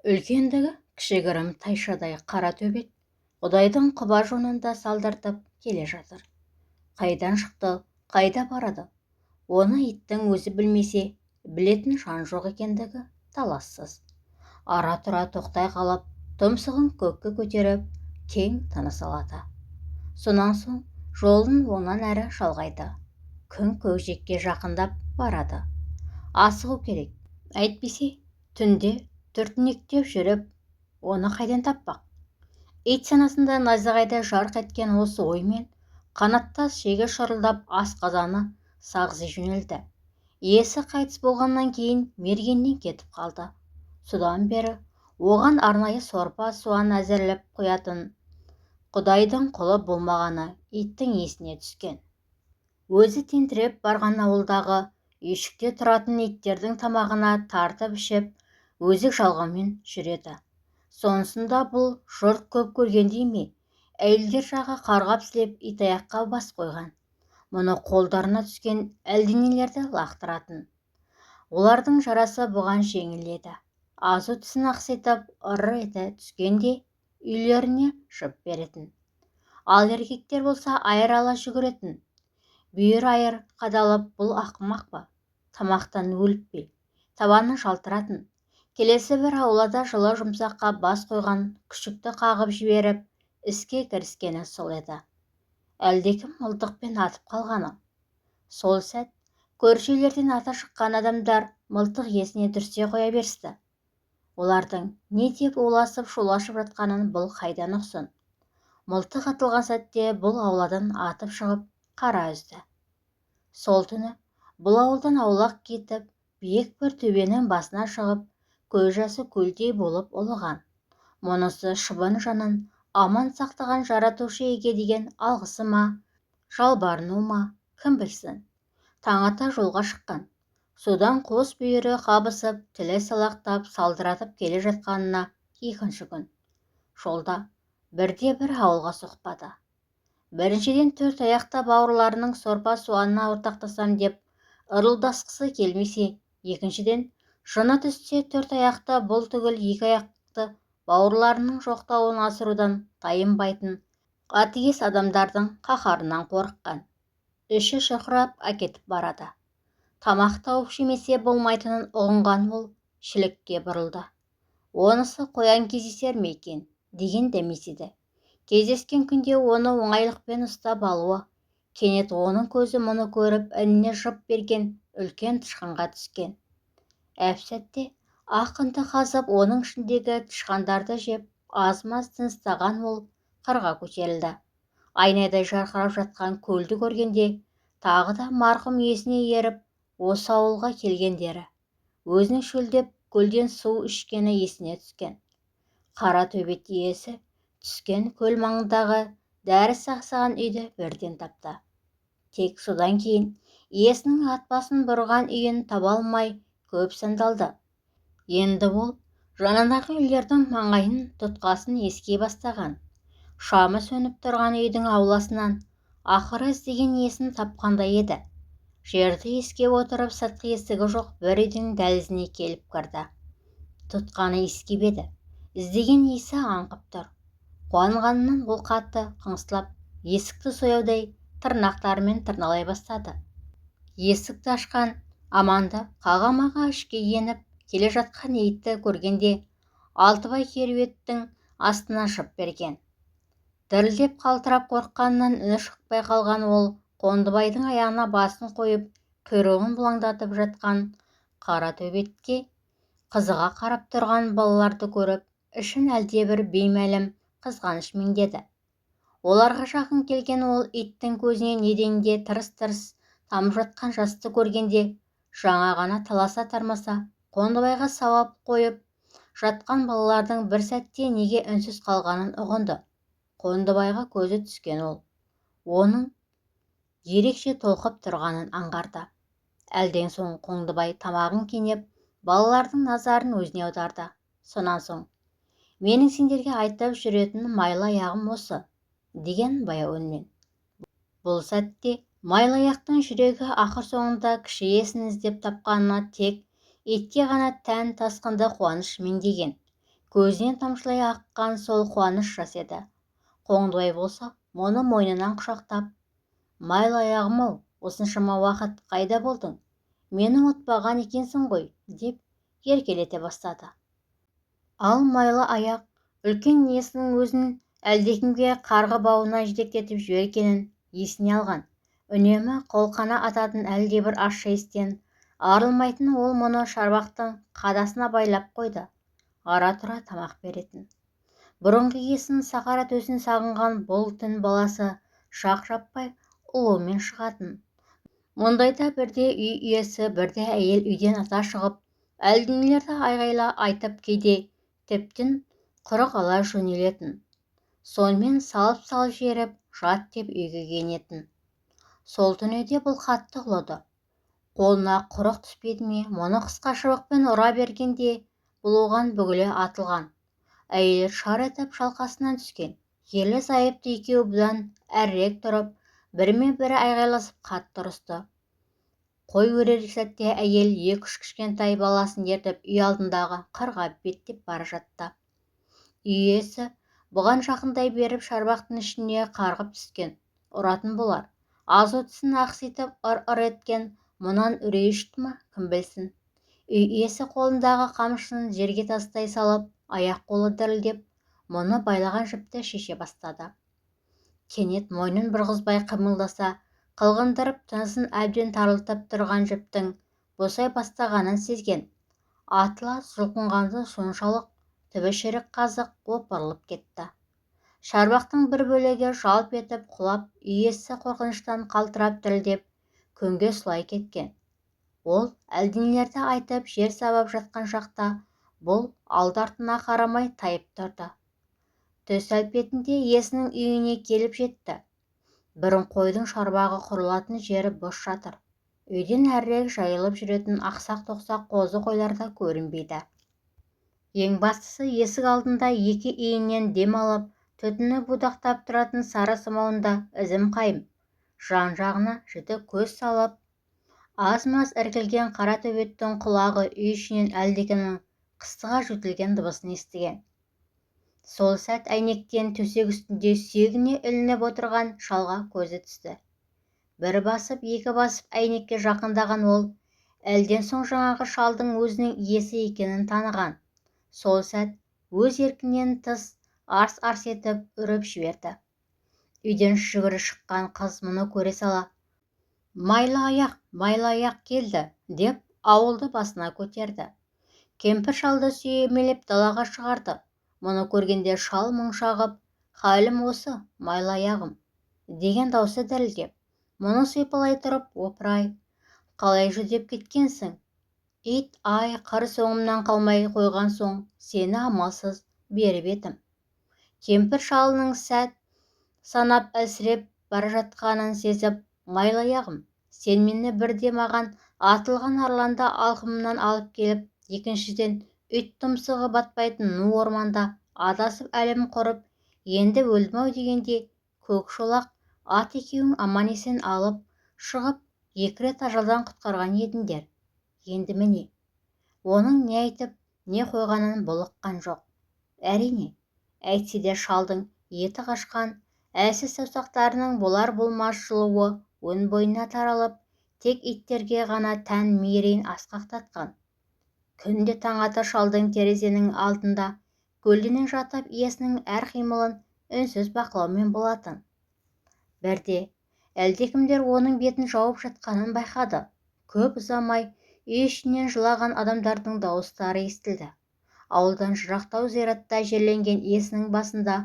Үлкендігі кішігірім тайшадай қара төбет Құдайдың құба жонында салдыртып келе жатыр. Қайдан шықты, қайда барады? Оны иттің өзі білмесе, білетін жан жоқ екендігі талассыз. Ара-тұра тоқтай қалып, тұмсығын көкке көтеріп, кең тыныс алады. Сонан соң жолын онан әрі жалғайды. Күн көкжиекке жақындап барады. Асығу керек. Әйтпесе, түнде түртінектеп жүріп, оны қайдан таппақ? Ит санасында найзағайдай жарқ еткен осы оймен қанаттас шегі шырылдап асқазаны сағзи жөнелді. Иесі қайтыс болғаннан кейін мергеннен кетіп қалды. Содан бері оған арнайы сорпа-суан әзірлеп қоятын Құдайдың құлы болмағаны иттің есіне түскен. Өзі тентіреп барған ауылдағы үйшікте тұратын иттердің тамағына тартып ішіп, өзек жалғаумен жүреді. Сонысында бұл жұрт көп көргендей ме, әйелдер жағы қарғап-сілеп итаяққа бас қойған. Мұны қолдарына түскен әлденелерді лақтыратын. Олардың жарасы бұған жеңіл еді. Азу тісін ақситып, ыр ете түскенде үйлеріне жып беретін. Ал еркектер болса айыр ала жүгіретін. Бүйір айыр қадалып, бұл ақымақ па? Тамақтан өліп пе? Табаны жалтыратын. Келесі бір аулада жылы жұмсаққа бас қойған күшікті қағып жіберіп, іске кіріскені сол еді. Әлдекім мылтықпен атып қалғаны. Сол сәт көрші үйлерден ата шыққан адамдар мылтық иесіне дүрсе қоя берісті. Олардың не деп уласып шулашып жатқанын бұл қайдан ұқсын? Мылтық атылған сәтте бұл ауладан атып шығып қара үзді. Сол түні бұл ауылдан аулақ кетіп, биік бір төбенің басына шығып, көз жасы көлдей болып ұлыған. Мұнысы шыбын жанын аман сақтаған жаратушы иеге деген алғысы ма, жалбарыну ма, кім білсін. Таң ата жолға шыққан. Содан қос бүйірі қабысып, тілі салақтап, салдыратып келе жатқанына екінші күн. Жолда бірде-бір ауылға соқпады. Біріншіден, төрт аяқты бауырларының сорпа-суанына ортақтасам деп ырылдасқысы келмесе, екіншіден, жыны түссе төрт аяқты бұл түгіл екі аяқты бауырларының жоқтауын асырудан тайынбайтын қатыгез адамдардың қаһарынан қорыққан. Іші шұрқырап әкетіп барады. Тамақ тауып жемесе болмайтынын ұғынған ол шілікке бұрылды. Онысы қоян кездесер ме екен деген дәмес еді. Кездескен күнде оны оңайлықпен ұстап алуы, кенет оның көзі мұны көріп ініне жып берген үлкен тышқанға түскен. Әп-сәтте ақ інді қазып, оның ішіндегі тышқандарды жеп, аз-маз тыныстаған ол қырға көтерілді. Айнадай жарқырап жатқан көлді көргенде тағы да марқұм иесіне еріп, осы ауылға келгендері, өзінің шөлдеп көлден су ішкені есіне түскен. Қара төбет иесі түскен көл маңындағы дәрі сақсаған үйді бірден тапты. Тек содан кейін иесінің ат басын бұрған үйін таба алмай көп сандалды. Енді ол жанындағы үйлердің маңайын тұтқасын иіскей бастаған. Шамы сөніп тұрған үйдің ауласынан ақыры іздеген иесін тапқандай еді. Жерді иіскеп отырып сыртқы есігі жоқ бір үйдің дәлізіне келіп кірді. Тұтқаны иіскеп еді. Іздеген иісі аңқып тұр. Қуанғанынан ол қатты қыңсылап, есікті сояудай тырнақтарымен тырналай бастады. Есікті ашқан Аманды қаға-маға ішке еніп келе жатқан итті көргенде Алтыбай кереуеттің астына жып берген. Дірілдеп қалтырап қорыққанынан үні шықпай қалған ол Қондыбайдың аяғына басын қойып, құйрығын бұлаңдатып жатқан қара төбетке қызыға қарап тұрған балаларды көріп, ішін әлдебір беймәлім қызғаныш меңдеді. Оларға жақын келген ол иттің көзінен еденге тырыс-тырыс тамып жатқан жасты көргенде, жаңа ғана таласа-тармаса Қондыбайға сауап қойып жатқан балалардың бір сәтте неге үнсіз қалғанын ұғынды. Қондыбайға көзі түскен ол оның ерекше толқып тұрғанын аңғарды. Әлден соң Қондыбай тамағын кенеп, балалардың назарын өзіне аударды. Сонан соң, менің сендерге айтып жүретін майлы аяғым осы, деген баяу үнмен. Бұл сәтте майлы аяқтың жүрегі ақыр соңында кіші иесін іздеп тапқанына тек итке ғана тән тасқынды қуаныш меңдеген. Көзінен тамшылай аққан сол қуаныш жас еді. Қоңдыбай болса, мұны мойнынан құшақтап, «Майлы аяғым-ау, осыншама уақыт қайда болдың? Мені ұмытпаған екенсің ғой», деп еркелете бастады. Ал майлы аяқ үлкен иесінің өзін әлдекімге қарғы бауына жетектетіп жібергенін есіне алған. Үнемі қолқана ататын әлдебір ащы иістен арылмайтын ол мұны шарбақтың қадасына байлап қойды. Ара-тұра тамақ беретін. Бұрынғы иесінің сақара төсін сағынған бұл түн баласы шақ жаппай ұлуымен шығатын. Мұндайда бірде үй иесі, бірде әйел үйден ата шығып, әлденелерді айғайла айтып, кейде тіптен құрық ала жөнелетін. Сонымен салып-салып жіберіп, жат деп үйге кенетін. Сол түні де бұл қатты ұлыды. Қолына құрық түспеді ме, мұны қысқа шыбықпен ұра бергенде бұл оған бүгіле атылған. Әйелі шар етіп шалқасынан түскен. Ерлі-зайыпты екеуі бұдан әрірек тұрып, бірімен-бірі айғайласып қатты ұрысты. Қой өрер сәтте әйел екі-үш кішкентай баласын ертіп үй алдындағы қырға беттеп бара жатты. Үй иесі бұған жақындай беріп шарбақтың ішіне қарғып түскен. Ұратын болар. Азу тісін ақситып ыр-ыр еткен мұнан үрей ұшты ма, кім білсін. Үй иесі қолындағы қамшысын жерге тастай салып, аяқ-қолы дірілдеп, мұны байлаған жіпті шеше бастады. Кенет мойнын бұрғызбай қимылдаса, қылғындырып тынысын әбден тарылтып тұрған жіптің босай бастағанын сезген. Атыла жұлқынғаны соншалық, түбі шірік қазық опырылып кетті. Шарбақтың бір бөлегі жалп етіп құлап, үй иесі қорқыныштан қалтырап дірілдеп, көңге сұлай кеткен. Ол әлденелерді айтып жер сабап жатқан шақта бұл алды-артына қарамай тайып тұрды. Түс әлпетінде иесінің үйіне келіп жетті. Бұрын қойдың шарбағы құрылатын жері бос жатыр. Үйден әрірек жайылып жүретін ақсақ-тоқсақ қозы қойлар да көрінбейді. Ең бастысы есік алдында екі иіннен дем алып, түтіні будақтап тұратын сары самауында ізім қайым. Жан-жағына жіті көз салып, аз-маз іркілген қара төбеттің құлағы үй ішінен әлдекімнің қыстыға жөтелген дыбысын естіген. Сол сәт әйнектен төсек үстінде сүйегіне ілініп отырған шалға көзі түсті. Бір басып, екі басып әйнекке жақындаған ол, әлден соң жаңағы шалдың өзінің иесі екенін таныған. Сол сәт өз еркінен тыс арс-арс етіп үріп жіберді. Үйден жүгірі шыққан қыз мұны көре сала, «Майлы аяқ, майлы аяқ келді», деп ауылды басына көтерді. Кемпір шалды сүйемелеп далаға шығарды. Мұны көргенде шал мұң шағып, «Халім осы, майлы аяғым», деген даусы дірілдеп, мұны сипалай тұрып, «Опырай, қалай жүдеп кеткенсің? Ит ай, қыр соңымнан қалмай қойған соң сені амалсыз беріп едім». Кемпір шалының сәт санап әлсіреп бара жатқанын сезіп, «Майлы аяғым, сен мені бірде маған атылған арланды алқымынан алып келіп, екіншіден ит тұмсығы батпайтын ну орманда адасып әлім құрып, енді өлдім-ау дегенде көк шолақ ат екеуің аман-есен алып шығып, екі рет ажалдан құтқарған едіңдер. Енді міне». Оның не айтып, не қойғанын бұл ұққан жоқ. Әрине, әйтсе де шалдың еті қашқан әлсіз саусақтарының болар-болмас жылуы өн бойына таралып, тек иттерге ғана тән мейірін асқақтатқан. Күнде таң ата шалдың терезенің алдында көлденең жатып, иесінің әр қимылын үнсіз бақылаумен болатын. Бірде әлдекімдер оның бетін жауып жатқанын байқады. Көп ұзамай үй ішінен жылаған адамдардың дауыстары естілді. Ауылдан жырақтау зиратта жерленген иесінің басында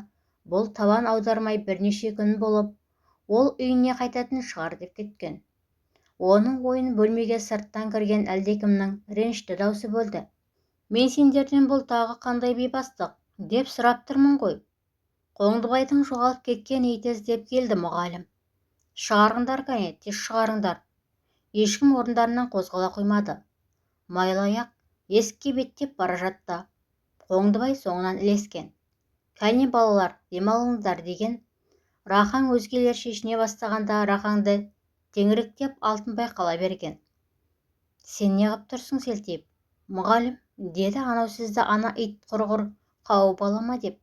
бұл табан аудармай бірнеше күн болып, ол үйіне қайтатын шығар деп кеткен. Оның ойын бөлмеге сырттан кірген әлдекімнің ренішті даусы бөлді. «Мен сендерден бұл тағы қандай бейбастық?» деп сұрап тұрмын ғой. Қоңдыбайдың жоғалып кеткен иті іздеп келді мұғалім. Шығарыңдар кәне, тез шығарыңдар. Ешкім орындарынан қозғала қоймады. Майлы аяқ есікке беттеп бара жатты. Қоңдыбай соңынан ілескен. «Кәне балалар, демалыңдар», деген Рахаң өзгелер шешіне бастағанда Рахаңды теңіректеп Алтынбай қала берген. «Сен неғып тұрсың селтиіп?» «Мұғалім, деді, анау сізді ана ит құрғыр Қауып ала ма деп.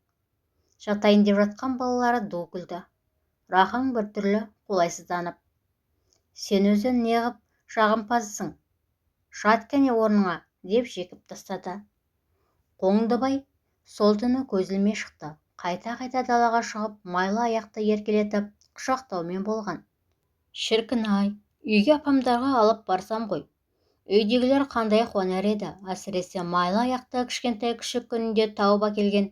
Жатайын деп жатқан балалары ду күлді. Рахаң біртүрлі қолайсызданып, сен өзі неғып жағымпазсың? Жат кәне орныңа, деп жекіп тастады. Қоңдыбай сол түні көз ілмей шықты. Қайта-қайта далаға шығып, майлы аяқты еркелетіп құшақтаумен болған. Шіркін-ай, үйге апамдарға алып барсам ғой. Үйдегілер қандай қуанар еді. Әсіресе майлы аяқты кішкентай күшік күнінде тауып әкелген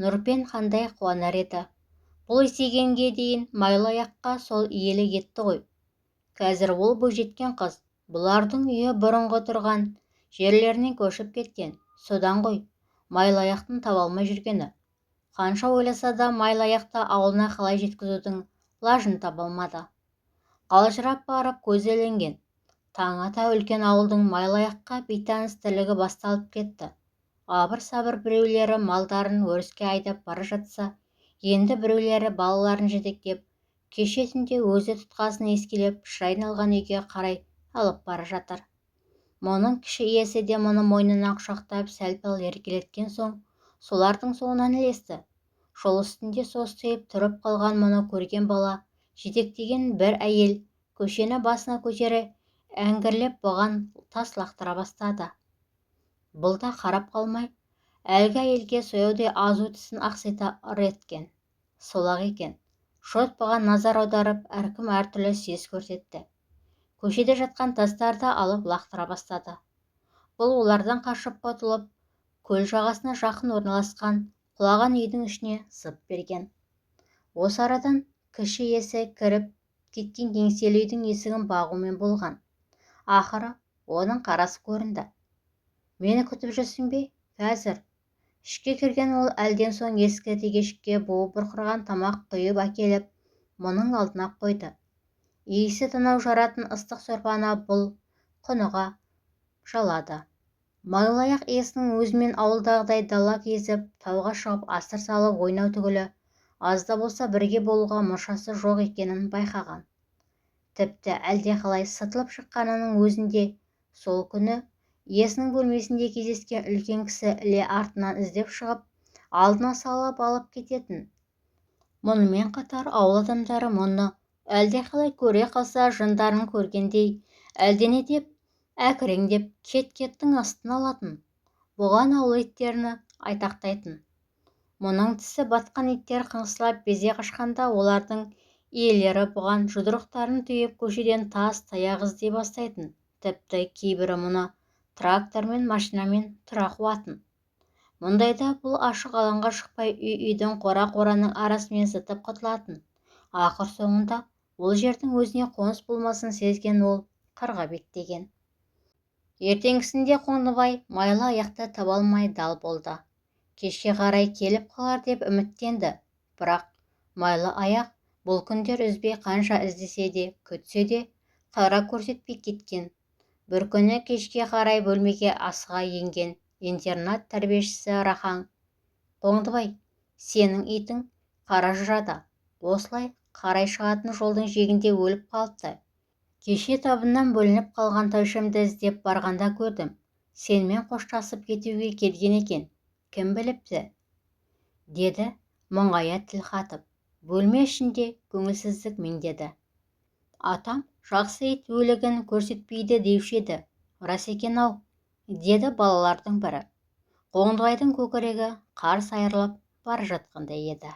Нұрпен қандай қуанар еді. Бұл есейгенге дейін майлы аяққа сол иелік етті ғой. Қазір ол бойжеткен қыз. Бұлардың үйі бұрынғы тұрған жерлерінен көшіп кеткен. Содан ғой майлы аяқтың таба алмай жүргені. Қанша ойласа да майлы аяқты ауылына қалай жеткізудің лажын таба алмады. Қалжырап барып көзі ілінген. Таң ата үлкен ауылдың майлы аяққа бейтаныс тірлігі басталып кетті. Абыр-сабыр біреулері малдарын өріске айдап бара жатса, енді біреулері балаларын жетектеп, кеше түнде өзі тұтқасын иіскелеп шырайын алған үйге қарай алып бара жатыр. Мұның кіші иесі де мұны мойнынан құшақтап сәл-пәл еркелеткен соң, солардың соңынан ілесті. Жол үстінде состиып тұрып қалған мұны көрген бала жетектеген бір әйел көшені басына көтере әңгірлеп бұған тас лақтыра бастады. Бұл да қарап қалмай, әлгі әйелге сояудай азу тісін ақсита ыр еткен. Солақ екен. Жұрт бұған назар аударып, әркім әртүрлі сес көрсетті. Көшеде жатқан тастарды алып лақтыра бастады. Бұл олардан қашып құтылып, көл жағасына жақын орналасқан құлаған үйдің ішіне зып берген. Осы арадан кіші иесі кіріп кеткен кеңселі үйдің есігін бағумен болған. Ақыры оның қарасы көрінді. Мені күтіп жүрсің бе? Қазір. Ішке кірген ол әлден соң ескі тегешікке буы бұрқыраған тамақ құйып әкеліп, мұның алдына қойды. Иісі танау жаратын ыстық сорпаны бұл құныға жалады. Майлы аяқ иесінің өзімен ауылдағыдай дала кезіп, тауға шығып асыр салып ойнау түгілі, аз да болса бірге болуға мұршасы жоқ екенін байқаған. Тіпті әлдеқалай сытылып шыққанының өзінде сол күні иесінің бөлмесінде кездескен үлкен кісі іле артынан іздеп шығып, алдына салып алып кететін. Мұнымен қатар ауыл адамдары мұны әлдеқалай көре қалса жындарын көргендей әлдене деп әкіреңдеп кет-кеттің астын алатын. Бұған ауыл иттеріні айтақтайтын. Мұның тісі батқан иттер қыңсылап безе қашқанда олардың иелері бұған жұдырықтарын түйіп көшеден тас таяқ іздей бастайтын. Тіпті кейбірі мұны трактормен, машинамен тұра қуатын. Мұндайда бұл ашық алаңға шықпай үй-үйдің қора-қораның арасымен зытып құтылатын. Ақыр соңында ол жердің өзіне қоныс болмасын сезген ол қырға беттеген. Ертеңгісінде Қоңдыбай майлы аяқты таба алмай дал болды. Кешке қарай келіп қалар деп үміттенді. Бірақ майлы аяқ бұл күндер үзбей қанша іздесе де, күтсе де қара көрсетпей кеткен. Бір күні кешке қарай бөлмеге асыға енген интернат тәрбиешісі Рахаң, Қоңдыбай, сенің итің қара жырада, осылай қарай шығатын жолдың жиегінде өліп қалыпты. Кеше табыннан бөлініп қалған тәушемді іздеп барғанда көрдім. Сенімен қоштасып кетуге келген екен, кім біліпті? Деді мұңая тіл қатып. Бөлме ішінде көңілсіздік меңдеді. Атам жақсы ит өлігін көрсетпейді деуші еді. Рас екен-ау, деді балалардың бірі. Қоңдыбайдың көкірегі қарс айырылып бара жатқандай еді.